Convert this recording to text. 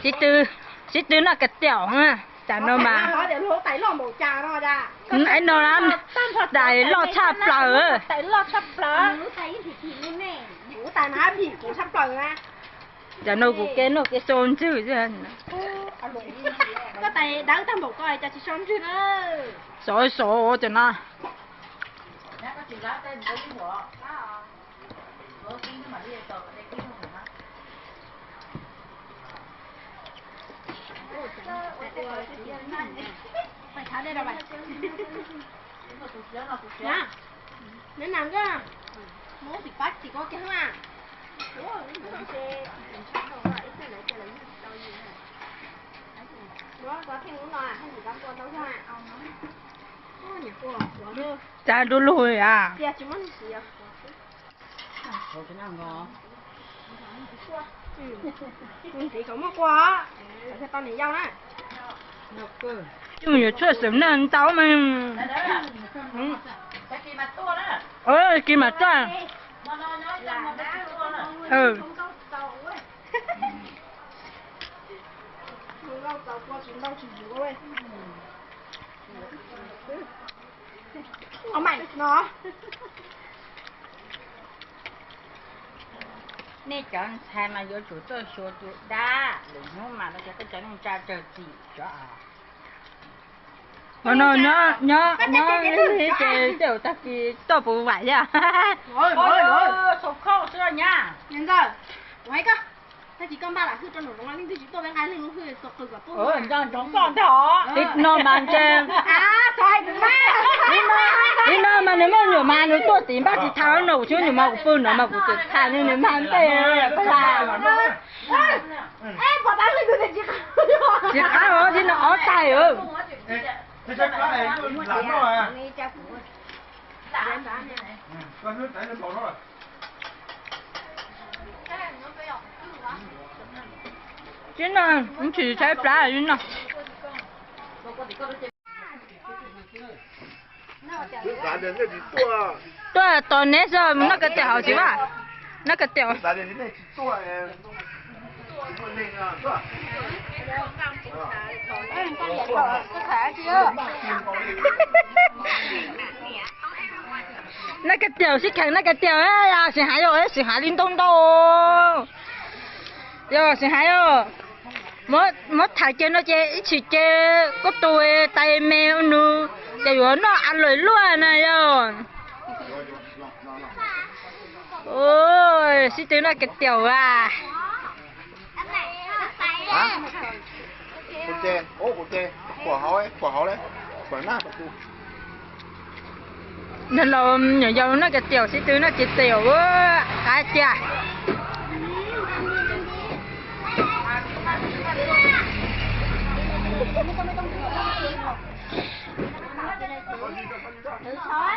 Sib tw, sib tw noj kab tiaum, tam no mas. Ais no, dais loj tshaj plaws. Tam no kuv kev noj kev so ntswg. Sov sov cov no. Tsa du lug a. Coj yuav tshuaj xeem na ntau mas. Kis mas tuaj. Nej cov ntxhais mas yuav tsum tuaj xyuas tus dab, lwm hnub mas no cov, tej cov neej tsa tsawg txim tso. Nyob nyob nyob ces tej zaum tag kis tuaj puas vam thiab. Tag kis koj npaj lam hwj rau nraum zoov, leej twg tsis tuaj peb nqa leej lub hwj tus qw kom tuaj. Ntsoov koj ntag os. Li no mas ntshe, li no mas nws muaj nyuam mas nws tuaj tim npaj tsis tau no, kuv tsis muaj nyuam mas kuv pw no mas kuv txawm tham nws mas ntes. Tsis qab os, li no ob tais. Tsis no, tsis tshaib plab li no. Tuaj tos neb xwb, noj kab tiaum hauv tsis vaj, noj kab tiaum. Noj kab tiaum sib kheev noj kab tiaum, yog sim hav yog sim hav li ntau ntau. Yog sim hav yog muab tham ces no ces ib txhis ces koj tus tais me ua nws ces yuav noj a lawm luaj na yog. Sib tw noj kab tiaum a. Nag los nyuam yaus noj kab tiaum, sib tw noj kab tiaum, qab tiag.